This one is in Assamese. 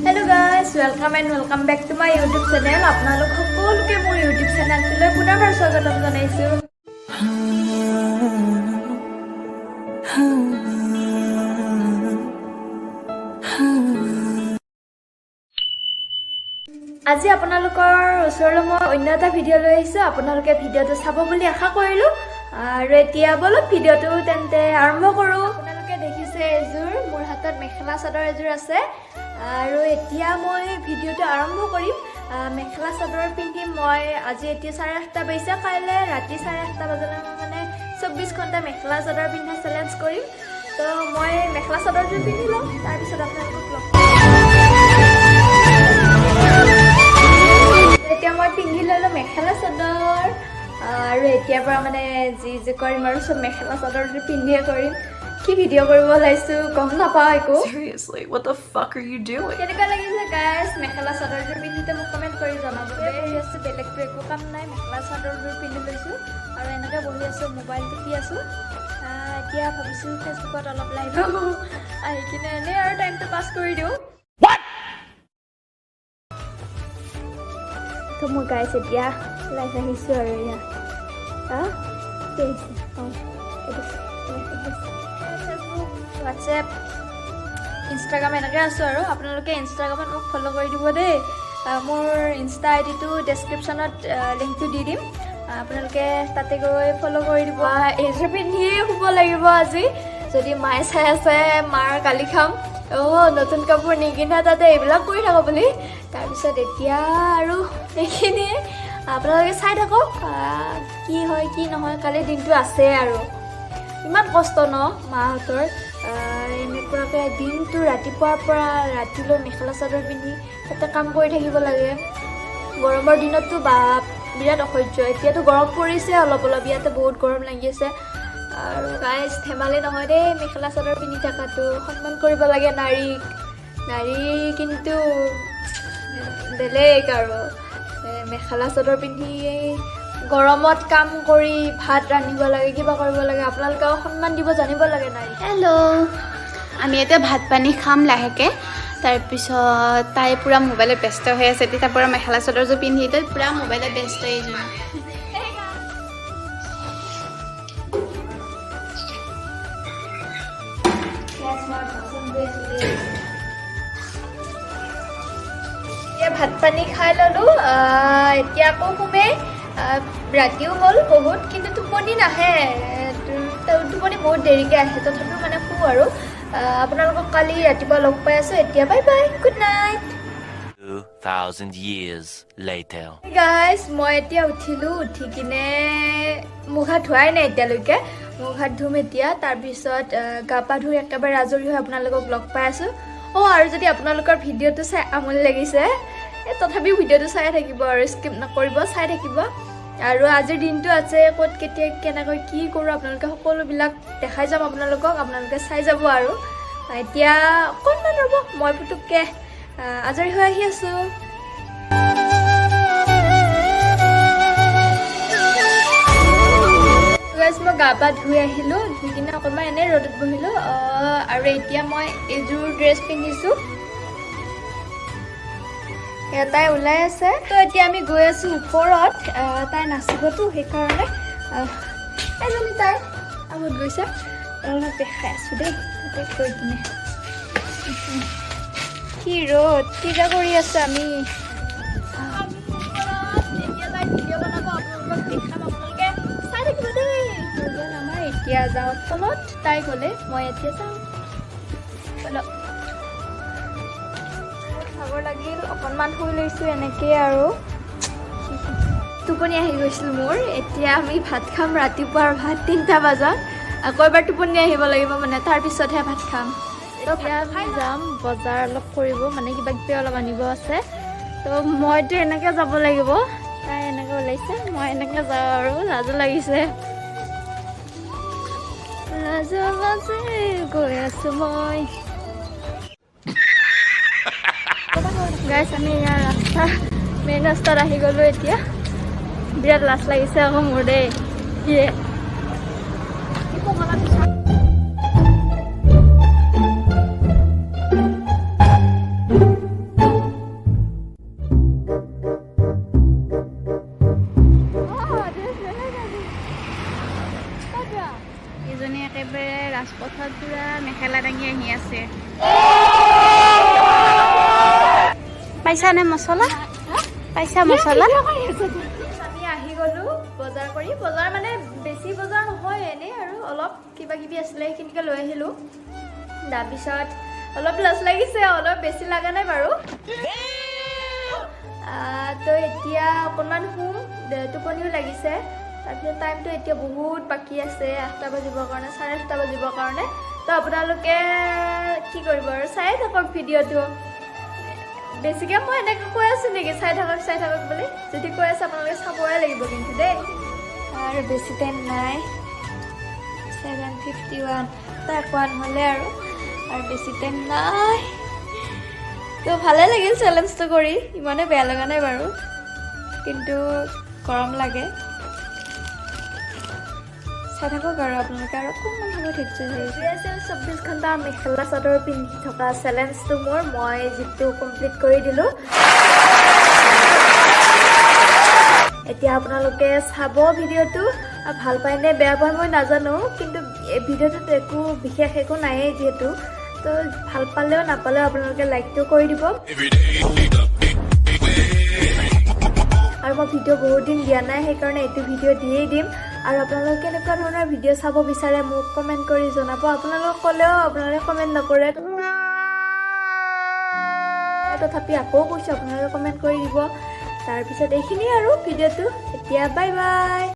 Hello guys, welcome and welcome back to my YouTube channel. আপোনালোক সকলোকে মোৰ ইউটিউব চেনেলটোলৈ পুনৰবাৰ স্বাগতম জনাইছোঁ। আজি আপোনালোকৰ ওচৰলৈ মই অন্য এটা ভিডিঅ' লৈ আহিছোঁ। আপোনালোকে ভিডিঅ'টো চাব বুলি আশা কৰিলোঁ আৰু এতিয়া ব'লক, ভিডিঅ'টো তেন্তে আৰম্ভ কৰোঁ। আপোনালোকে দেখিছে, এযোৰ মোৰ হাতত মেখেলা চাদৰ এযোৰ আছে আৰু এতিয়া মই ভিডিঅ'টো আৰম্ভ কৰিম। মেখেলা চাদৰ পিন্ধি মই আজি, এতিয়া 8:30 বাজিছে, কাইলৈ ৰাতি 8:30 বজালৈ মই মানে 24 ঘণ্টা মেখেলা চাদৰ পিন্ধা চেলেঞ্জ কৰিম। তো মই মেখেলা চাদৰযোৰ পিন্ধি লওঁ, তাৰপিছত আপোনালোকক লগ। এতিয়া মই পিন্ধি ল'লোঁ মেখেলা চাদৰ আৰু এতিয়াৰ পৰা মানে যি যি কৰিম আৰু চব মেখেলা চাদৰযোৰ পিন্ধিয়ে কৰিম। কি ভিডিঅ' কৰিব ওলাইছোঁ গম নাপাওঁ একো। Seriously, what the fuck are you doing? কেনেকুৱা লাগিছে গাইছ মেখেলা চাদৰযোৰ পিন্ধিতে, মোক কমেণ্ট কৰি জনাব দেই। বহি আছোঁ, বেলেগটো একো কাম নাই। মেখেলা চাদৰযোৰ পিন্ধি লৈছোঁ আৰু এনেকৈ বহি আছোঁ, মোবাইল টিপি আছোঁ। এতিয়া ভাবিছোঁ ফেচবুকত অলপ লাইভ আহি কিনে এনেই আৰু টাইমটো পাছ কৰি দিওঁ। তো মই গাইছ এতিয়া লাইভ আহিছোঁ আৰু এয়া হা কি আহিছে? অঁ, এইটো ফেচবুক, হোৱাটছএপ, ইনষ্টাগ্ৰাম এনেকৈ আছোঁ আৰু আপোনালোকে ইনষ্টাগ্ৰামত মোক ফ'ল' কৰি দিব দেই। মোৰ ইনষ্টা আই ডিটো ডেছক্ৰিপশ্যনত লিংকটো দি দিম, আপোনালোকে তাতে গৈ ফ'ল' কৰি দিব। এইযোৰ পিন্ধিয়ে শুব লাগিব আজি। যদি মায়ে চাই আছে, মাৰ গালি খাম, "অঁ, নতুন কাপোৰ নিকিনা, তাতে এইবিলাক কৰি থাকো" বুলি। তাৰপিছত এতিয়া আৰু এইখিনিয়ে, আপোনালোকে চাই থাকক কি হয় কি নহয়। কালি দিনটো আছে আৰু। ইমান কষ্ট ন মাহঁতৰ, এনেকুৱাকৈ দিনটো ৰাতিপুৱাৰ পৰা ৰাতিলৈ মেখেলা চাদৰ পিন্ধি তাতে কাম কৰি থাকিব লাগে। গৰমৰ দিনততো বাপ বিৰাট অসহ্য। এতিয়াতো গৰম পৰিছে অলপ অলপ, ইয়াতে বহুত গৰম লাগি আছে। আৰু গাইজ, ধেমালি নহয় দেই মেখেলা চাদৰ পিন্ধি থকাটো। সন্মান কৰিব লাগে নাৰীক। নাৰী কিন্তু বেলেগ আৰু। মেখেলা চাদৰ পিন্ধি গৰমত কাম কৰি ভাত ৰান্ধিব লাগে, কিবা কৰিব লাগে। আপোনালোকেও সন্মান দিব জানিব লাগে নাৰীক। হেল্ল', আমি এতিয়া ভাত পানী খাম লাহেকৈ। তাৰপিছত তাই পূৰা মোবাইলত ব্যস্ত হৈ আছে। তেতিয়া পূৰা মেখেলা চাদৰযোৰ পিন্ধি তাই পূৰা মোবাইলত ব্যস্ত এইযোৰ। এতিয়া ভাত পানী খাই ল'লোঁ, এতিয়া আকৌ শুমেই। ৰাতিও হ'ল বহুত, কিন্তু টোপনি নাহে। টোপনি বহুত দেৰিকৈ আহে, তথাপিও মানে শুওঁ আৰু। আপোনালোকক কালি ৰাতিপুৱা লগ পাই আছোঁ। এতিয়া bye bye, good night. 2,000 years later. Guys, মই এতিয়া উঠিলোঁ। উঠি কিনে মুখ হাত ধোৱাই নাই এতিয়ালৈকে। মুখ হাত ধুম এতিয়া, তাৰপিছত গা পা ধুই একেবাৰে আজৰি হৈ আপোনালোকক লগ পাই আছোঁ। অঁ, আৰু যদি আপোনালোকৰ ভিডিঅ'টো চাই আমনি লাগিছে, এই তথাপিও ভিডিঅ'টো চাই থাকিব আৰু স্কিপ নকৰিব, চাই থাকিব। আৰু আজিৰ দিনটো আছে, ক'ত কেতিয়া কেনেকৈ কি কৰোঁ আপোনালোকে সকলোবিলাক দেখাই যাম আপোনালোকক, আপোনালোকে চাই যাব। আৰু এতিয়া অকণমান ৰ'ব, মই পুতুককৈ আজৰি হৈ আহি আছোঁ। গাইজ, মই গা পা ধুই আহিলোঁ। ধুই কিনে অকণমান এনেই ৰ'দত বহিলোঁ আৰু এতিয়া মই এইযোৰ ড্ৰেছ পিন্ধিছোঁ। এয়া তাই ওলাই আছে। তো এতিয়া আমি গৈ আছোঁ ওপৰত। তাই নাচিবতো, সেইকাৰণে। এজনী তাই আগত গৈছে, অলপ দেখাই আছোঁ দেই তাতে গৈ কিনে। কি ৰ'দ, কিবা কৰি আছোঁ আমি। এতিয়া তাই ভিডিঅ' বনাব, আপোনালোকক দেখাম, আপোনালোকে চাই থাকিব দেই। হৈ গ'ল আমাৰ, এতিয়া যাওঁ তলত। তাই গ'লে মই এতিয়া যাওঁ। ব'লক। ভাগৰ লাগিল, অকণমান শুই লৈছোঁ এনেকেই আৰু টোপনি আহি গৈছিল মোৰ। এতিয়া আমি ভাত খাম, ৰাতিপুৱাৰ ভাত 3টা বজাত। আকৌ এবাৰ টোপনি আহিব লাগিব মানে, তাৰপিছতহে ভাত খাম। এতিয়া আমি যাম বজাৰ অলপ কৰিব, মানে কিবা কিবি অলপ আনিব আছে। তো মইতো এনেকৈ যাব লাগিব, তাই এনেকৈ ওলাইছে, মই এনেকৈ যাওঁ আৰু লাজো লাগিছে। লাজে লাজে গৈ আছোঁ মই। গাইছ, আমি ইয়াৰ ৰাস্তা, মেইন ৰাস্তাত আহি গ'লোঁ এতিয়া। বিৰাট লাজ লাগিছে আকৌ মোৰ দেই। ইয়ে। আছে। পাইছানে মছলা? পাইছা মছলা? আমি আহি গ'লো বজাৰ কৰি। বজাৰ মানে বেছি বজাৰ নহয়, এনেই আৰু অলপ কিবা কিবি আছিলে, সেইখিনিকে লৈ আহিলোঁ। তাৰপিছত অলপ লাজ লাগিছে, অলপ বেছি লগা নাই বাৰু। তো এতিয়া অকণমান শুম, টোপনিও লাগিছে। তাৰপিছত টাইমটো এতিয়া বহুত বাকী আছে 8টা বাজিবৰ কাৰণে, 8:30 বাজিবৰ কাৰণে। তো আপোনালোকে কি কৰিব আৰু, চায়ে থাকক ভিডিঅ'টো। বেছিকৈ মই এনেকৈ কৈ আছোঁ নেকি চাই থাকক চাই থাকক বুলি? যদি কৈ আছে, আপোনালোকে চাবই লাগিব কিন্তু দেই। আৰু বেছি টাইম নাই, 7:51, তাৰ কোৱা নহ'লে আৰু বেছি টাইম নাই। তো ভালে লাগিল চেলেঞ্জটো কৰি, ইমানো বেয়া লগা নাই বাৰু, কিন্তু গৰম লাগে। চাই থাকক আৰু আপোনালোকে, আৰু অকণমান সময় ধৈৰ্য ধৰি আছিল। 24 ঘণ্টা মেখেলা চাদৰ পিন্ধি থকা চেলেঞ্জটো মোৰ, মই যিটো কমপ্লিট কৰি দিলোঁ। এতিয়া আপোনালোকে চাব ভিডিঅ'টো আৰু ভাল পায় নে বেয়া পায় মই নাজানো, কিন্তু এই ভিডিঅ'টোত একো বিশেষ একো নায়েই যিহেতু। তো ভাল পালেও নাপালেও আপোনালোকে লাইকটো কৰি দিব। আৰু মই ভিডিঅ' বহুত দিন দিয়া নাই, সেইকাৰণে এইটো ভিডিঅ' দিয়েই দিম। আৰু আপোনালোকে কেনেকুৱা ধৰণৰ ভিডিঅ' চাব বিচাৰে মোক কমেণ্ট কৰি জনাব। আপোনালোকক ক'লেও আপোনালোকে কমেণ্ট নকৰে, তথাপি আকৌ কৈছোঁ, আপোনালোকে কমেণ্ট কৰি দিব। তাৰপিছত এইখিনিয়ে আৰু ভিডিঅ'টো। এতিয়া বাই বাই।